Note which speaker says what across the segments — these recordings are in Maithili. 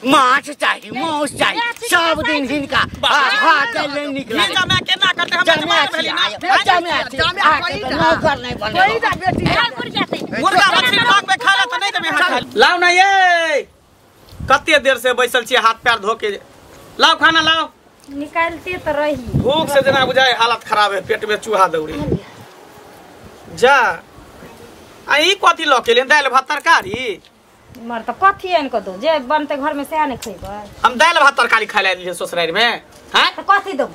Speaker 1: माछ चाही माउस चाही सब दिन हिनका भात ले निकला
Speaker 2: जमा केना करते हम जमा भेली ना
Speaker 1: जमा नौकर नहीं बने
Speaker 2: मुर्गा मछली भाग में खा त नहीं देबे हाथ लाओ ना ये कते देर से बैसल छी हाथ पैर धो के लाओ खाना लाओ
Speaker 3: निकालते तो रही
Speaker 2: भूख से जना बुझाए हालत खराब है पेट में चूहा दौड़ी जा आ ई कथी ल के ले दाल भात तरकारी
Speaker 3: मर त कथी आन के दो जे बनते घर में से ने खइबै
Speaker 2: हम दाल भात तरकारी खाय ले लिए ससुराल में हैं
Speaker 3: त कथी दो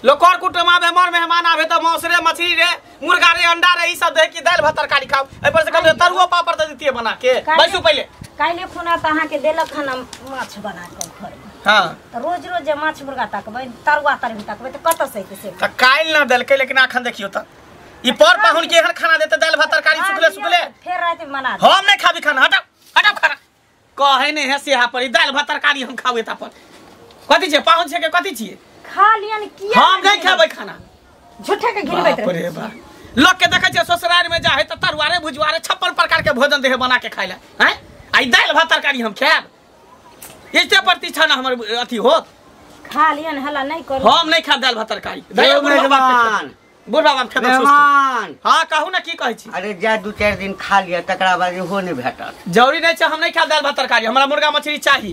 Speaker 2: लोग कर कुटुम आबे मर मेहमान आबे त मांस रे मछली रे मुर्गा रे अंडा रे ई सब दे कि दाल भात तरकारी खाओ ए पर से कम तरुआ पापड़ दे दितिए बना के बैसू पहिले
Speaker 3: काइले खुना त अहाँ के देलक खाना माछ बना के घर में
Speaker 2: हां
Speaker 3: त रोज रोज जे माछ मुर्गा तकबै तरुआ तरबी तकबै त कत से से
Speaker 2: त काइल ना देलकै लेकिन अखन देखियो त ई पर पाहुन के एहन खाना देते दाल भात तरकारी सुखले सुखले
Speaker 3: फेर रात में बना
Speaker 2: हम नहीं खाबी खाना हटाओ हटाओ खाना कहे नहीं है सेहा पर ई दाल भात तरकारी हम खावे ता पर कथी छै पाहुन छै के कथी छिए
Speaker 3: खा लियन किया
Speaker 2: हम नहीं खाबै खाना
Speaker 3: झूठे के घिनबैत
Speaker 2: रहे लोग के देखै छै ससुराल में जाहे त तरुआ रे भुजवा रे 56 प्रकार के भोजन देहे बना के खाइला हैं आई दाल भात तरकारी हम खाएब इते प्रतिष्ठा ना हमर अथी होत
Speaker 3: खा लियन हला नहीं करू
Speaker 2: हम नहीं खा दाल भात तरकारी मेहमान बुढ़वा बाप खेत
Speaker 1: मेहमान
Speaker 2: हां कहू ना की कहै छी
Speaker 1: अरे जा दू चार दिन खा लिया तकरा बाद हो नहीं भेटत
Speaker 2: जरूरी नहीं छै हम नहीं खा दाल भात तरकारी हमरा मुर्गा मछली चाही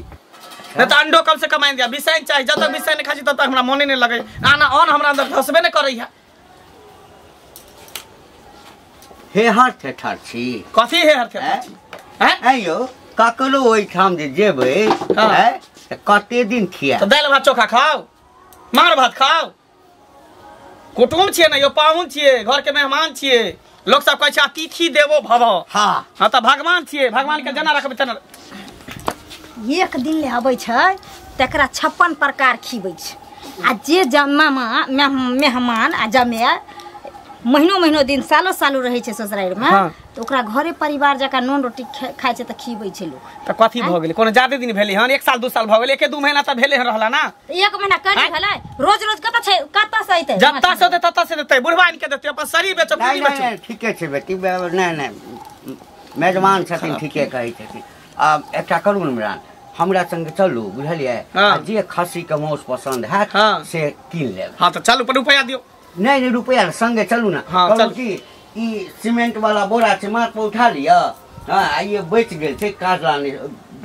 Speaker 2: नहीं तो अंडो कम से कम आनि दिया बिसैन चाही जब तक बिसैन नहीं खाइ छी तब तक हमरा मोने नहीं लगे आना अन्न हमरा अंदर धसबे नहीं करै है
Speaker 1: हे हर ठेठर छी
Speaker 2: कथी हे हर ठेठर छी हैं
Speaker 1: आइयो ककरो ओहिठाम जे जेबै हैं त कते दिन खिया
Speaker 2: त दाल भात चोखा खाओ मार भात खाओ कुटुम छियै ना यो पाहुन छियै घर के मेहमान छियै लोग सब कहै छै अतिथि देवो भव
Speaker 1: हां
Speaker 2: हां त भगवान छियै भगवान के जना रखबै तना
Speaker 3: एक दिन ले अबै छै तकरा 56 प्रकार खिबै छै आ जे जमा मेहमान आ जमे महीनो महीनो दिन सालो सालो रहै छै ससुराल में त ओकरा घरे परिवार जका नून रोटी खाइ छै त खिबै छै लोग
Speaker 2: त कथी भ गेलै कोनो ज्यादा दिन भेलै हन 1 साल 2 साल भ गेलै 1 2 महीना त भेलै हन रहला ना
Speaker 3: 1 महीना कनी भेलै रोज रोज कत छै कत से अइतै
Speaker 2: जत्ता से होतै तत्ता से देतै बुढ़वा आनि के देतै अपन शरीर बेचो पूरी बेचो
Speaker 1: नहीं ठीके छै बेटी नहीं नहीं मेजबान छथिन ठीके कहै छथिन आ एकटा करू इमरान हमरा संग चलू बुझलियै आ जे खस्सी के मांस पसंद हैत से कीन लेब
Speaker 2: हां त चलू पर रुपया दियो
Speaker 1: नहीं नहीं रुपया संगे चलू ना कहलहुँ कि ई सीमेंट वाला बोरा छै माथ पर उठा लिअ हां आ ये बचि गेल छै काटला नहि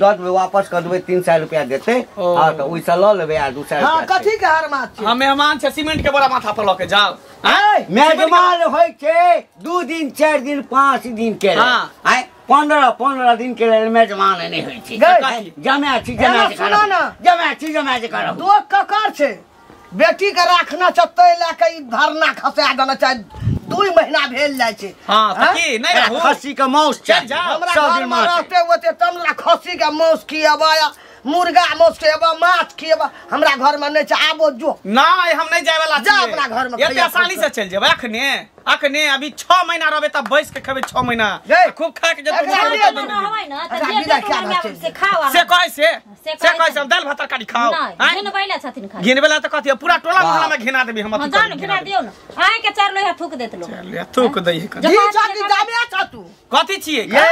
Speaker 1: दऽ देबै वापस कऽ देबै 300 रुपया देतै हां तऽ ओहिसँ लऽ लेबै आ 200
Speaker 4: हां कथी के हर माछ छै
Speaker 2: हम मेहमान छै सीमेंट के बोरा माथा पर लऽ के जाओ
Speaker 1: हैं मेजबान होइ छै 2 दिन 4 दिन 5 दिन के आय 15 15 दिन के लेल मेजबान नहि होइ छै जमा छी जमा जमा छी जमा जे करब
Speaker 4: दो ककर छै बेटी के रखना चतै ला के ई धरना खसा देना चाहे 2 महीना भेल जाय छै
Speaker 2: हां त की नहीं रहू
Speaker 1: खस्सी के मांस
Speaker 2: चल जा
Speaker 4: हमरा घर में रहते होते तमला खस्सी के मांस खियाबा मुर्गा मांस खियाबा माछ खियाबा हमरा घर में नहीं छै आबो जो
Speaker 2: नहीं हम नहीं जाय वाला
Speaker 4: जा अपना घर में
Speaker 2: एते आसानी से चल जेबै अखने अखने अभी 6 महीना रहबे त बैस के खेबै 6 महीना खूब खा के जब
Speaker 3: से खाओ
Speaker 2: से कहै से कहै से दाल भात तरकारी खाओ
Speaker 3: नहीं घिनबैला छथिन खाली
Speaker 2: घिनबैला त कथी पूरा टोला मोहल्ला में घिना देबी हम
Speaker 3: अथी जान घिना दियौ न आइ के चार लोहा थूक देत लोग
Speaker 2: चार लोहा थूक दै है
Speaker 4: कथी छथि जामे छ तू
Speaker 2: कथी छियै
Speaker 1: ये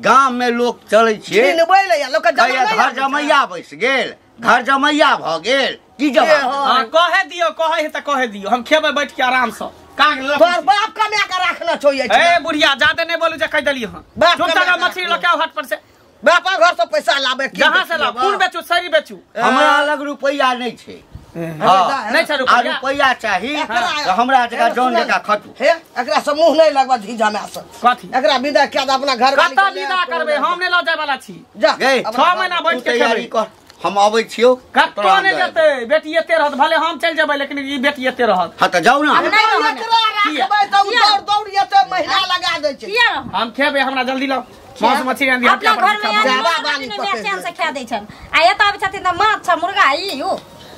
Speaker 1: गांव में लोग चलै छियै
Speaker 4: घिनबैला लोग के जमा
Speaker 1: घर जमैया बैस गेल घर जमैया भ गेल की जवाब
Speaker 2: हां कहे दियौ कहे है त कहे दियौ हम खेबै बैठ के आराम से काग
Speaker 4: तोर बाप कमा के रखना चाहिए
Speaker 2: ए बुढ़िया ज्यादा नहीं बोलू जे कह देलियै हन चुपचाप मछली ल के आओ हाट पर से
Speaker 4: बापा घर से पैसा लाबे
Speaker 2: जहां से लाबे खून बेचू शरीर बेचू
Speaker 1: हमरा अलग रुपैया नहीं छै हां
Speaker 2: नहीं छै रुपैया
Speaker 1: रुपैया चाही त हमरा जगह जौन जगह खटू
Speaker 4: हे एकरा से मुंह नहीं लगवा धी जमा से
Speaker 2: कथी
Speaker 4: एकरा विदा के अपना घर
Speaker 2: कत विदा करबे हम नहीं ल जाय वाला छी
Speaker 4: जा
Speaker 2: 6 महीना बैठ के खेबै
Speaker 1: हम अबै छियौ
Speaker 2: कतौ नहीं जेतै बेटी एते रहत भले हम चल जेबै लेकिन ई बेटी एते रहत
Speaker 1: हां त जाउ ना
Speaker 4: राखबै त उ दौड़ दौड़ एते महीना लगा दै छै
Speaker 2: हम खेबै हमरा जल्दी लाओ मांस मछली आनि
Speaker 3: अपना घर में
Speaker 4: जाबा बाली
Speaker 3: पकड़ चैन से खा दै छन आ एत आबै छथिन त माछ मुर्गा ई उ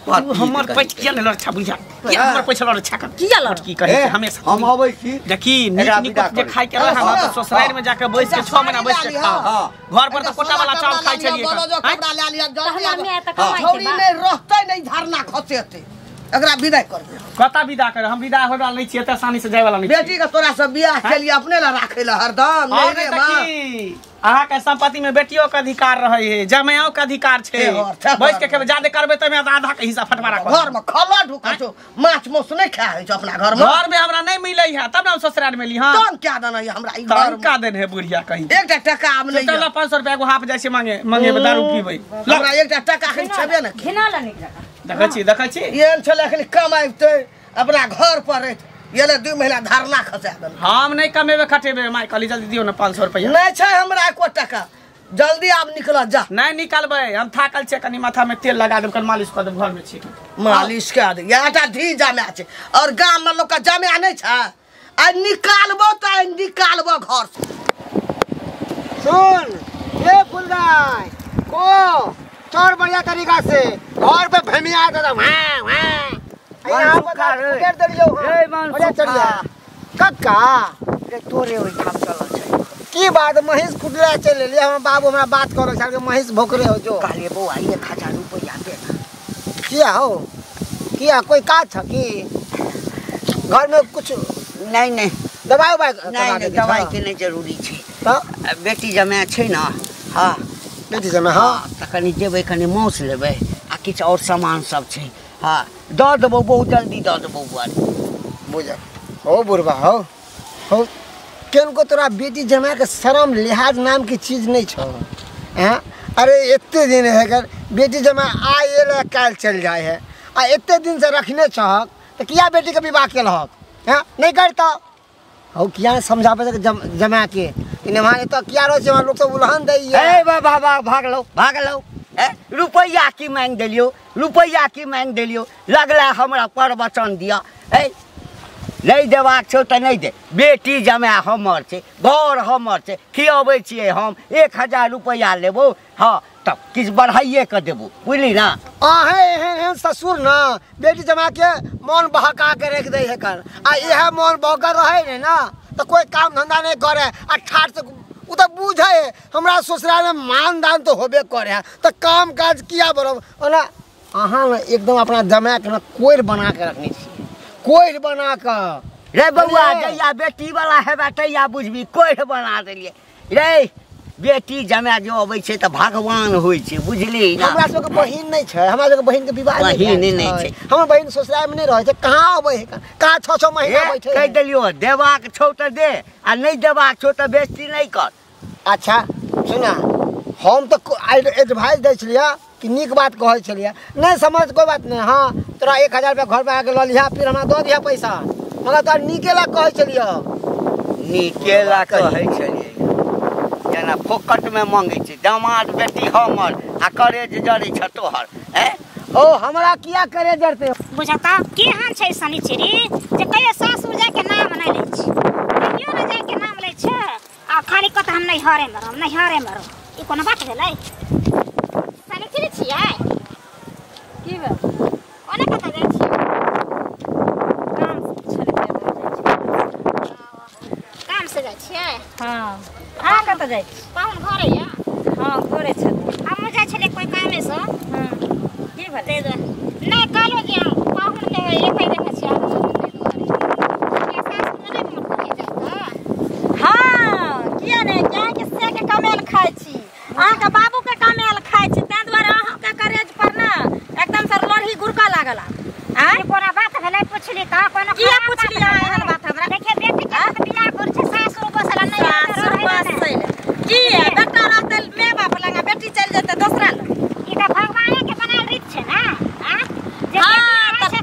Speaker 2: हमर पैसा किया नहीं लड़ बुझा किया हमर पैसा लड़ छा
Speaker 3: किया लड़
Speaker 2: की कहे हमेशा
Speaker 1: हम अबै छी
Speaker 2: देखी नीक नीक जे खाय के रह हम त ससुराल में जाके बैस के 6 महीना बैस के खाओ घर पर त कोटा वाला चावल खाइ छलियै
Speaker 4: कपड़ा ले लिया
Speaker 3: जल्दी हमरा त कमाइ छै
Speaker 4: छौरी नहीं रहतै नहीं धरना खसेतै एकरा विदा करबे
Speaker 2: कता विदा कर हम विदा होय वाला नहीं छी एते आसानी से जाय वाला नहीं
Speaker 4: बेटी के तोरा से बियाह के लिए अपने ला राखै ला हरदम नहीं रे मां
Speaker 2: अहाँ के संपत्ति में बेटियों के अधिकार रहे है, जमाइयों के अधिकार छै। बैस के खेबै, जादे करबै त मे आधा के हिस्सा फटवारा कर।
Speaker 4: घर में खला ढुकै छौ, माछ मांस नहीं खाय छौ अपना घर में।
Speaker 2: घर में हमरा नहीं मिलै है तब ना हम ससुराल में ली। हां
Speaker 4: तन क्या देना है हमरा ई घर
Speaker 2: में? का देन है बुढ़िया कहीं?
Speaker 4: एकटा टका आब नहीं।
Speaker 2: चल 500 रुपया एगो हाफ जाइ छै मांगे मांगे दारू पीबै।
Speaker 4: हमरा एकटा टका अखन छेबे ने।
Speaker 3: घिना ल निक जका।
Speaker 2: देखै छी देखै छी
Speaker 4: एहन छलै अखन कमाइते अपना घर पर रहैत ये 2 महीना धरना खसा देल।
Speaker 2: हम नहीं कमेबे खटेबे माय, कहली जल्दी दियो ना 500 रुपया।
Speaker 4: नहीं छै हमरा एको टका, जल्दी आब निकल जा।
Speaker 2: नहीं निकलबै, हम थाकल छियै, कनी माथा में तेल लगा देब, कनी मालिश कर देब, घर में छी।
Speaker 4: मालिश कर दे, एकटा धी जमा छै और गाम में लोग के जमा नहीं छै। आ निकालबो त निकालबो घर से।
Speaker 5: सुन ए फुलगाय को चोर बढ़िया तरीका से घर पे भेमिया दे। हां हां कक्का
Speaker 1: तोरे ओहिठाम चलल छै।
Speaker 5: की बात महींस कुटला चलि एलियै? हमर बाबू हमरा बात करै छल कि महींस भोकरे हो जो।
Speaker 1: कहलियै बौआ 1000 रुपैआ दे।
Speaker 5: किया हो, किया कोई काज छ की घर में? कुछ
Speaker 1: नहीं नहीं,
Speaker 5: दवाई उवाई
Speaker 1: नहीं नहीं, दवाई के नहीं जरूरी छै।
Speaker 5: तऽ
Speaker 1: बेटी जमाए छै ना। हाँ
Speaker 5: बेटी जमाए। हाँ
Speaker 1: तऽ कनि जेबै, कनि मांस लेबै आ किछु और सामान सब छै। हाँ दऽ देबौ, बहुत जल्दी दऽ देबौ बुआ।
Speaker 5: बुझ हो बुढ़बा हो हो, केनको तोरा बेटी जमा के शरम लिहाज नाम की चीज नहीं छौ। हैं अरे एते दिन है कर बेटी जमा आइ एलै काल्हि चलि जाइ है, आ एते दिन से रखने छहक तऽ किया बेटी के विवाह केलहक? हैं नहीं करता हौ, किया समझाबै जमा के इने एतऽ किया रहै छै? लोक सब उलहन दैया।
Speaker 1: ए बाबा भाग लौ भाग लौ। रुपैआ की मांगि देलियौ, रुपैआ की मांगि देलियौ, लगला हमरा प्रवचन दिअ। ए नहीं देबाक छौ तऽ नहीं दे, बेटी जमाए हमर छै, घर हमर छै, खियाबै छियै हम। 1000 रुपैआ लेबौ। हाँ तब किछु बढ़ाइए कऽ देबौ, बुझली ना?
Speaker 5: अहें एहन एहन ससुर ना बेटी जमा के मन बहका के रखि दै है कर, आ इएह मन बहकल रहै ने ना तऽ कोई काम धंधा नहीं करे। आ ठाठ से उ तऽ बुझे हमरा ससुराल में मान दान तो होबे करे है, तऽ काम काज किया बढ़ब। ओना अहाँ ने एकदम अपना जमा के ना कोरि बना के रखने छियै, कोरि बना कऽ।
Speaker 1: रे बौआ जहिया बेटी वाला हेबे तहिया बुझबी, कोरि बना देलियै। रे बेटी जमा जो अबै छै तऽ भगवान होइ छै, बुझली ना?
Speaker 5: हमरा सबके बहिन नहीं छै, हमरा सबके बहिन के विवाह
Speaker 1: नहीं छै।
Speaker 5: हमर बहिन ससुराल में नहीं रहै छै, कहाँ अबै है, कहाँ 6-6 महीना बैठे।
Speaker 1: कहि देलियौ देबाक छौ तऽ दे, आ नहीं देबाक छौ तऽ बेइज्जती नहीं कर।
Speaker 5: अच्छा सुना, हम तऽ एडवाइस दै छलियै कि नीक बात कहै छलियै, नहीं समझ कोई बात नहीं। हाँ तोरा 1000 रुपया घर पर आके लऽ लिहा, फिर हमरा दऽ दिहा पैसा। मगर तोरा नीके ला कहै छलियै,
Speaker 1: नीके ला कहै छलियै। जेना फोकट में मांगै छै दामाद बेटी हमर, आ करेज जरै छ तोहर। हैं
Speaker 5: ओ हमरा किया करे जरते?
Speaker 3: बुझता केहन छै शनिचरी जे कहियो सासुर जाय के नाम नहि लै छै, कहियो नहि जाय के नाम लै छै, आ खाली कहत हम नैहरे में रहब, नैहरे में रहब। ई कोनो बात भेलै? शनिचरी छियै की भेल? ओने कतऽ जाइ छियै? काम छलै, काम से जाइ छियै?
Speaker 6: हाँ अहाँ कतऽ जाइ छी?
Speaker 3: पाहुन घरे यऽ?
Speaker 6: हाँ घरे छथिन।
Speaker 3: हमहूँ जाइ छलियै कोइ कामे से।
Speaker 6: हाँ की भेलै?
Speaker 3: नहि कहलहुँ जे पाहुनके एतै देखै छियै, ताहि दुआरे। सासुरमे नहि मोन करैए जाइके?
Speaker 6: हाँ किया नहि, कियाकि से के कमेल खाइ छी, अहाँके बाबूके कमेल खाइ छी, ताहि दुआरे अहाँके करेज पर ने एकदम से लोढ़ी गुड़कऽ लागल।
Speaker 3: आँय कोना बात भेलै? पुछली तऽ कोनो
Speaker 6: किया पुछली अहाँ एहन बात हमरा?
Speaker 3: देखिए बेटी के बियाह करै छै सासुर बसल, नहि
Speaker 6: सासुर बसल की बेटा रहतै my बाप लग, बेटी चलि जेतै दोसरा लग।
Speaker 3: ई तऽ भगवाने के बनायल रीत छै ना? आँ जे बेटी छै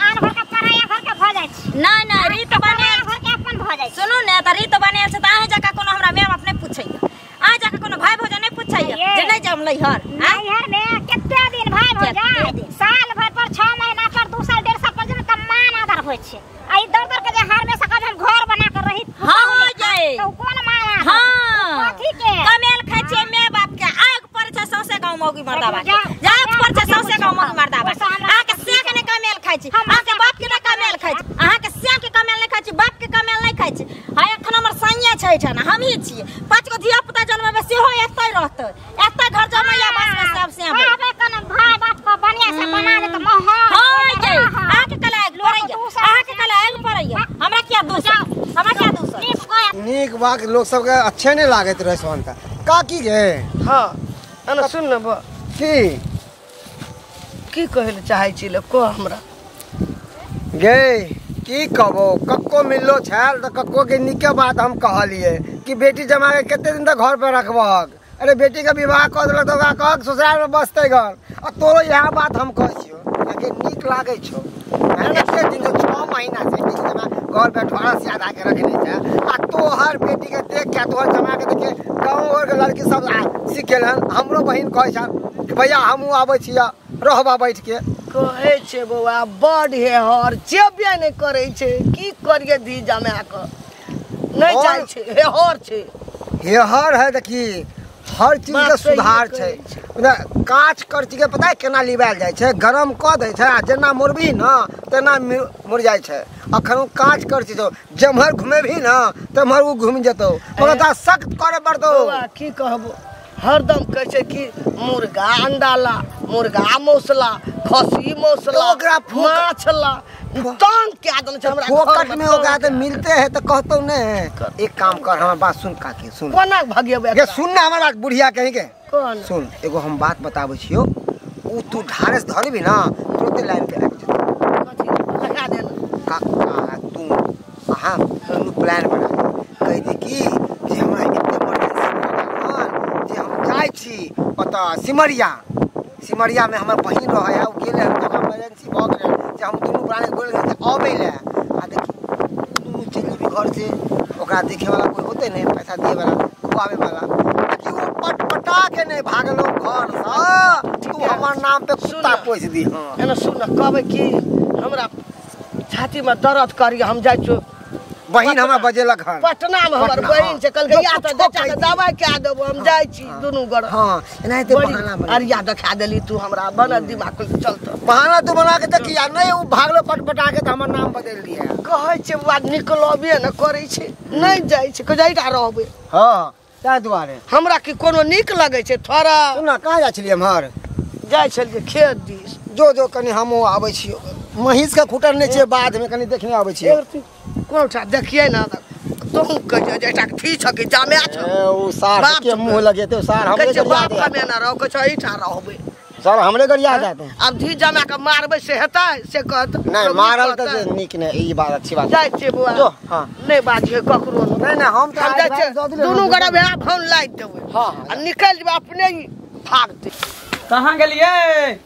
Speaker 3: आन घर के पराया घर के भऽ जाइ छै।
Speaker 6: नहि नहि रीत बनायल
Speaker 3: घर के अपन भऽ जाइ छै।
Speaker 6: सुनू ने तऽ रीत बनायल छै तऽ अहाँ जकाँ कोनो हमरा my बाप नहि पुछैया, अहाँ जकाँ कोनो भाय भौजाइ नहि पुछैया जे नहि जाउ नैहर।
Speaker 3: नैहर में कते दिन भाय भौजाइ? साल भर पर 6 महीना पर 2 साल 1.5 साल पर जेबै तऽ मान आदर होइ छै। आ ई दर दर के जे हमेशा कहब हम घर बना के रही
Speaker 6: हाँ जाए
Speaker 3: तऽ कोन मान?
Speaker 6: हाँ
Speaker 3: कथी के
Speaker 6: कमेल खाइ छियै my बाप के, आग पड़ै छै सौंसे गाँव मौगी मर्दाबा के, आग पड़ै छै सौंसे गाँव मौगी मर्दाबा। अहाँके से के नहि कमेल खाइ छी, अहाँके बाप के नहि कमेल खाइ छी, अहाँके से के कमेल नहि खाइ छी, बाप के कमेल नहि खाइ छी। हाँ एखन हमर सैया छै एहिठाम, हमही छियै, 5 गो धिया पुता जन्मेबै सेहो एतै रहतै, एतै घर जमैया बसबै सब से।
Speaker 3: कहबै कने भाय बाप के बढ़िया से बना दे तऽ महा।
Speaker 6: हाँ यै अहाँके कला आगि पड़ैया, अहाँके कला आगि पड़ैया, हमरा किया दोष? हमरा किया दोष?
Speaker 5: नीक बात लोक सबके अच्छे नहीं लागैत रहे सोहनता। काकी गे
Speaker 4: हां एना सुन न बा
Speaker 5: की
Speaker 4: की कहै ले चाहै छी ले कह हमरा
Speaker 5: गे की कहबो कक्को मिललो छल त कक्को के नीके बात हम कहलिए कि बेटी जमा के कते दिन तक घर पर रखबहक। अरे बेटी के विवाह कऽ देलक त ओकरा कहक ससुराल में बसतै घर। आ तोरो इएह बात हम कहै छियौ ताकि नीक लागै छौ। एते दिन से 6 महीना से बेटी जमा घर पे ढोरा से आधा के रखने छै आ तोहर बेटी के देख के तोहर जमा के देख के गाँव और के लड़की सब सीख गेल हन। हमरो बहिन कहै छल कि भैया हमहूँ आबै छियै रहबा बैठ के।
Speaker 4: कहै छै बौआ बड हेहर जेबे नहि करै छै की करिए धी जमा के नहि जाइ छै हेहर छै।
Speaker 5: हेहर है देखी हर चीज के सुधार छै। काच करची के पता है केना लिबायल जाइ छै गरम कऽ दै छै आ जेना मुरबी न तेना मुर जाइ छै। अखन ओ काच करची छौ जेम्हर घुमेबही न तेम्हर ओ घुमि जेतौ ओकरा तऽ सख्त करे पड़तौ।
Speaker 4: बौआ की कहबो हरदम कहै छै कि मुर्गा अंडा ला मुर्गा मौसला खस्सी मौसला
Speaker 5: ओकरा
Speaker 4: माछ ला तंग कए देने छै हमरा।
Speaker 5: फोकट में ओकरा तऽ मिलते है तऽ कहतौ ने। एक काम कर हमर बात सुन काकी सुन
Speaker 4: कोना भगेबै
Speaker 5: ये सुन ना हमर बात बुढ़िया कहीं के
Speaker 4: कोन
Speaker 5: सुन एगो हम बात बताबै छियौ उ तू ढारस धरबी ना तुरंते लाइन पे आबि जेतौ।
Speaker 4: कथी लगा दे
Speaker 5: काका तू अहाँ दुनू प्लान बना कहि दे कि जे हमरा एते इमरजेंसी भऽ गेल हन जे हम जाइ छी ओतऽ सिमरिया सिमरिया में हमर बहिन रहै है उ गेलै हन तऽ इमरजेंसी भऽ गेलै जे हम दुनू प्राणी बोल जे अबै लए आ देखी दुनू चलि जेबी घर से ओकरा देखे वाला कोई होते नहीं पैसा दिए वाला खुआवे वाला कि वो पटपटा के नहीं भागलो घर से तू हमर नाम पे कुत्ता पोस दी। हां
Speaker 4: एना सुन कहबै कि हमरा छाती में दर्द करी हम जाइ छी
Speaker 5: बहिन हमरा बजेलक हन
Speaker 4: पटना में हमर बहिन छै कहलकै या तऽ बच्चा के दवाई कए देबो हम जाइ छी दुनू गोर।
Speaker 5: हां एनाहिते बहाना बना
Speaker 4: अरिया देखा देली तू हमरा बनत दिमाग चलत
Speaker 5: बहाना तू बना के देखी आ नहीं उ भागलो पटपटा के त हमर नाम बदल दिया।
Speaker 4: कहै छै बौआ निकलबे न करै छै नहीं जाइ छै कहै जा रहबै।
Speaker 5: हां ताहि दुआरे
Speaker 4: हमरा की कोनो नीक लगै छै थोड़ा।
Speaker 5: सुन ना कहाँ जाइ छलियै एम्हर?
Speaker 4: जाइ छलियै खेत दिस।
Speaker 5: जो जो कनी हमहूँ आबै छियौ महींस के खुटल नहीं छियै बाध में कनी देखने आबै छियै।
Speaker 4: कोन सा देखिए ना तुम कह जे एकटा थी छ कि जामे छ
Speaker 5: ओ सार के मुंह लगेते सार हमरे
Speaker 4: के बाप कमे ना रहो कह एठा रहबै
Speaker 5: सर हमरे गरिया जाते।
Speaker 4: अब धी जमा के मारबै से हेतै से कहत
Speaker 5: नहीं मारल त नीक नहीं ई बात अच्छी बात
Speaker 4: जाइ छै बुआ
Speaker 5: जो। हां
Speaker 4: नहीं बाजिए ककरो
Speaker 5: नहीं नहीं हम त
Speaker 4: जाइ छै दुनू गोरा भे फोन लाइट देबै।
Speaker 5: हां
Speaker 4: आ निकल जेबै अपने ही भागते।
Speaker 2: कहां गेलियै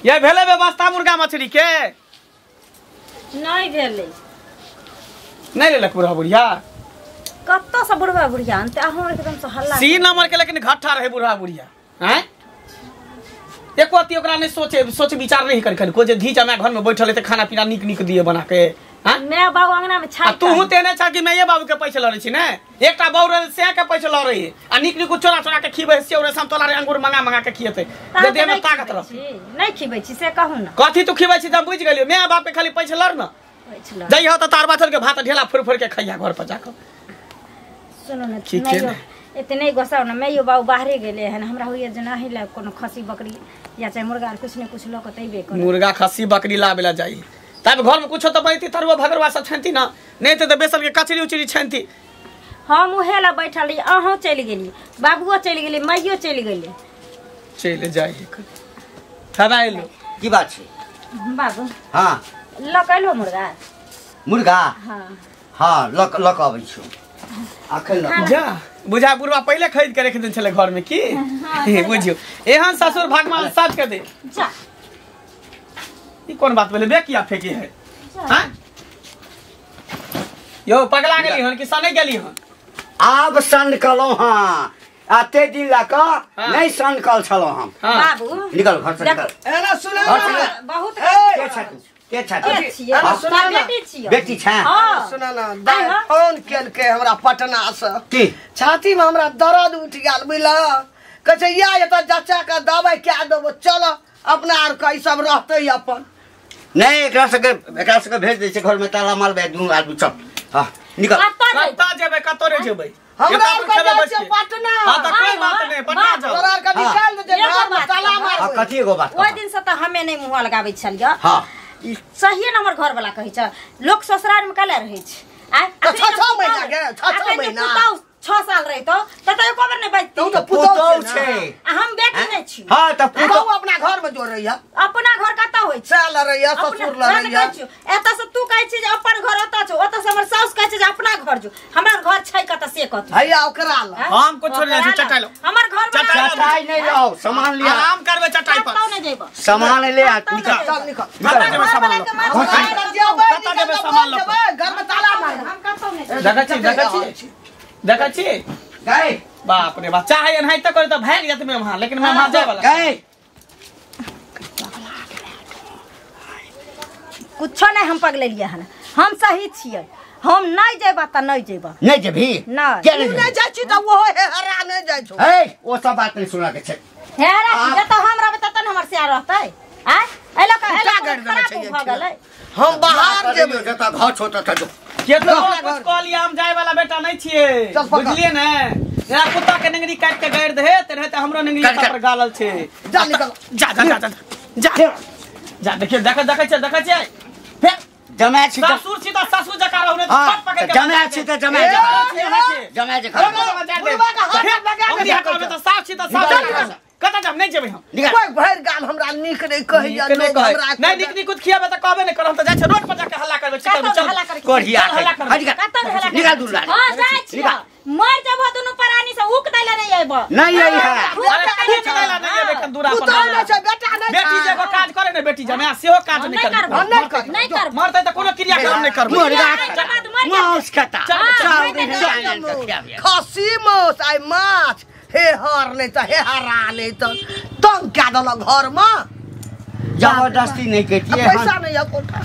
Speaker 2: ये भेलै व्यवस्था मुर्गा मछली के?
Speaker 3: नहीं भेलै।
Speaker 2: नहीं लेलक बुढ़ा बुढ़िया?
Speaker 3: कत्तो से बुढ़वा बुढ़िया अनते अहाँ एकदम से हल्ला
Speaker 2: सी नंबर के लेकिन घट्ठा रहे बुढ़ा बुढ़िया हैं एको अति ओकरा नहीं सोचे सोच विचार नहीं कर को जे धी जमा घर में बैठल है त खाना पीना नीक नीक दिए बना के हैं
Speaker 3: मैं बाबू अंगना में छाई
Speaker 2: आ तू तेने छा कि मैं ये बाबू के पैसा लरै छी ने एकटा बाबू रहे से के पैसा लरै आ नीक नीक चोरा चोरा के खिबै से ओरे समतोला रे अंगूर मंगा मंगा के खिएते जे देह में ताकत रह
Speaker 3: नहीं खिबै छी से कहू ना
Speaker 2: कथी तू खिबै छी त बुझि गेलियो मैं बाप के खाली पैसा लर ना जइह त तार बाथर के भात ढेला फुर फुर के खैया घर पर जाकर।
Speaker 3: सुनो ना मैं इतने गोसा ना मैं यो बाबू बाहरे गेले हन हमरा होइए जे नाही ला कोनो खसी बकरी या चाहे मुर्गा कुछ ने कुछ ल के तैबे कर
Speaker 2: मुर्गा खसी बकरी लाबेला जाई तब घर में कुछ त बनती तरुआ भगरवा सब छनती ना नहीं त बेसन के कचरी उचरी छनती।
Speaker 3: हम उहे ला बैठल रही अहों चलि गेली बाबूओ चलि गेली माइयो चलि गेली
Speaker 2: चलि जाई थाना एलो
Speaker 1: की बात छै
Speaker 3: बाबू?
Speaker 1: हां
Speaker 3: ल कैलो मुर्गा
Speaker 1: मुर्गा
Speaker 3: हां
Speaker 1: हां ल ल के आबै छियौ अखन ल
Speaker 2: जा बुझा बुढ़वा पहले खरीद के रख देन छले घर में की बुझियो एहन ससुर भगवान सब के दे
Speaker 3: जा
Speaker 2: ई कोन बात भेलै बे किया फेकी है हां यो पगला गेली हन कि सने गेली हन?
Speaker 1: आब सन कलौ हां आते दिन ला क नहीं सन कल छलौ हम।
Speaker 3: बाबू
Speaker 1: निकल घर से निकल
Speaker 4: एना सुन
Speaker 3: बहुत
Speaker 1: के छ के छ
Speaker 4: एना सुन
Speaker 3: बेटी छियो
Speaker 1: बेटी छ।
Speaker 4: हां सुन ना दाइ फोन केलकै हमरा पटना से
Speaker 1: की
Speaker 4: छाती में हमरा दर्द उठ गेल बुझला कहै छै या एतऽ चाचा के दवाई कए देबो चल अपना आर के ई सब रहतै अपन
Speaker 1: नहीं एकरा सबके भेज दै छै घर में ताला मारबै दुनू आदमी चल। हां निकल
Speaker 2: कत्ता जेबै कत्तो रे जेबै
Speaker 4: हमरा आर के जाइ छै पटना।
Speaker 2: हां त कोई बात नहीं पटना जाओ
Speaker 4: तोरा आर के निकाल दे घर में ताला मारबै।
Speaker 1: हां कथी एगो बात
Speaker 3: ओइ दिन से त हमे नहीं मुंह लगाबै छलियै।
Speaker 1: हां
Speaker 3: सही न हमर घर वाला कहै छै लोक ससुराल में कला रहै छै आ
Speaker 4: 6 महीना के 6 महीना
Speaker 3: 6 साल रहितो त त एको बेर नै बजती।
Speaker 4: तू त पुतौ
Speaker 1: छै
Speaker 3: आ हम बेटी नै छी।
Speaker 1: हां त
Speaker 4: पुतौ अपना घर में जोड़ रहिया।
Speaker 3: अपना घर कतऽ होइ छै?
Speaker 4: साल रहिया ससुर ल रहिया।
Speaker 3: एतऽ से तू कहै छी जे अपन घर ओतऽ छौ, ओतऽ से हमर साउस कहै छै जे अपना घर जो। हमरा घर छै कतऽ से कतऽ?
Speaker 4: हैया ओकरा ल।
Speaker 2: हम कुछ छोड़ नै छी चटाई लो।
Speaker 3: हमर घर
Speaker 1: चटाई नै लाओ, सामान लिया।
Speaker 2: आराम करबे चटाई पर।
Speaker 3: कतौ नै जेबो।
Speaker 1: सामान ले आ निकल।
Speaker 4: चल निकल।
Speaker 2: कतऽ जेबे सामान ल? कतऽ जेबे सामान ल?
Speaker 4: घर में ताला मार।
Speaker 3: हम कतौ नै।
Speaker 2: देखै छी देखै छी देखै छी
Speaker 1: गए।
Speaker 2: बाप रे बाप चाहे एनाहिते करे त भागि जात में वहां, लेकिन मैं वहां जाय वाला
Speaker 1: गए।
Speaker 3: कुछो नहीं हम पगलेलियै हन, हम सही छियै। हम नहीं जेबा त नहीं जेबा।
Speaker 1: नहीं जेबी?
Speaker 3: नहीं।
Speaker 1: किया नहीं
Speaker 4: तू नहीं जाइ छी त ओहो हेहरा नहीं जाइ छौ।
Speaker 1: ए ओ सब बात नहीं सुना के छै।
Speaker 3: हेहरा जतऽ हम रहबै ततऽ न हमर सिया रहतै। आय एला का एला भऽ गेलै।
Speaker 4: हम बाहर जेबै
Speaker 1: जतऽ घर छौ ततऽ जो।
Speaker 2: केतनो कुछ कह लिया हम जाय वाला बेटा नहीं छियै, बुझलियै ने? जेना कुत्ता के नेंगरी काट के गाड़ि दे तेनाहिते हमरो नेंगरी पर गालल छै।
Speaker 4: जा निकल
Speaker 2: जा जा जा जा जा। देखियो देखै देखै छै देखै छै
Speaker 1: फेर जमा छी
Speaker 2: ससुर छी त ससुर जका रहू ने पट पकड़ के
Speaker 1: जमा छी त जमा जमा जे
Speaker 4: बुढ़वा के हाथ लगा
Speaker 2: के त साफ छी त साफ कतऽ जाब? नहीं जेबै हम।
Speaker 4: कोई भरि गाम हमरा नीक नहीं कहैया लोग हमरा।
Speaker 2: नहीं नीक नीक कुछ खियाबे त कहबे नहीं करब, हम त जाइ छी रोड पर जाके हल्ला करबै। चल चल
Speaker 1: कोढ़िया
Speaker 3: निकाल दूर। हां जाइ छी मर जब दुनु प्राणी से उक दैला नहीं आइबो।
Speaker 1: नहीं आई है।
Speaker 2: अरे उक दैला नहीं आइबे कन दूरा पर।
Speaker 4: पुतौ नै छै बेटा नै
Speaker 2: बेटी जे काज करे ने बेटी जमे सेहो काज नहीं करब।
Speaker 4: नहीं करब
Speaker 3: नहीं करब।
Speaker 2: मरतै त कोनो क्रिया कर्म नहीं करब।
Speaker 1: मांस खाता
Speaker 4: खसी मांस आइ माछ हे हर नहीं त हे हरा नहीं त तंग कए देलक घर में।
Speaker 1: जबरदस्ती नहीं करिए।
Speaker 4: पैसा नहीं है कोटा।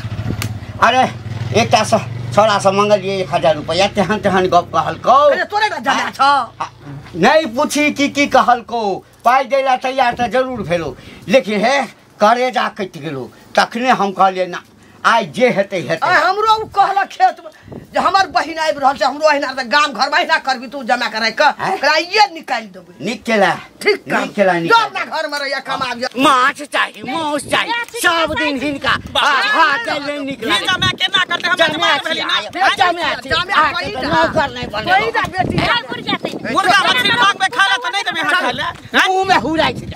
Speaker 1: अरे एकटा से छोड़ा से मंगलिए 1000 रुपया तेहन तेहन गप कहलकौ।
Speaker 4: अरे तोरे का जमा छ
Speaker 1: नहीं पूछी की की कहलकौ। पाइ दैला तैयार त जरूर भेलो, लेकिन हे करेजा कटि गेलो। तखने हम कहलिए ना आइ जे हेतै हेतै।
Speaker 4: हमरो उ कहलक खेत में जे हमर बहिन आबि रहल छै, हमरो अहिना त गाम घर में अहिना करबी तू जमा कराय के एकरा ये निकालि देबै।
Speaker 1: नीक केला
Speaker 4: ठीक काम
Speaker 1: नीक केला
Speaker 4: जो अपना घर में रहिया कमाबिया।
Speaker 1: माछ चाही मांस चाही सब दिन हिनका भात ले निकला।
Speaker 2: ये जमा केना करते हम जमा भेली ना
Speaker 1: जमा नौकर नहीं बने
Speaker 4: कोई ना बेटी
Speaker 2: मुर्गा मछली भाग में खा ले त नहीं देबै हां खा ले
Speaker 1: मुंह में हुराइ छै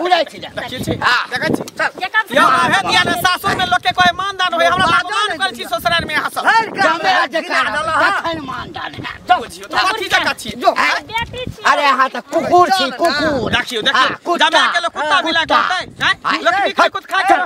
Speaker 1: हुराइ छै।
Speaker 2: देखै छी देखै छी चल यो हे दिया ने सासुर में लोक के कोई मानदान होय। हमरा भगवान कर छी ससुराल में हसल
Speaker 1: जमे जका तखन मानदान है।
Speaker 2: बुझियो त कथी जका छी
Speaker 3: बेटी छी।
Speaker 1: अरे हां त कुकुर छी कुकुर।
Speaker 2: देखियो देखियो जमा के लोग कुत्ता मिला करतै हैं लोक निकल कुत खा के।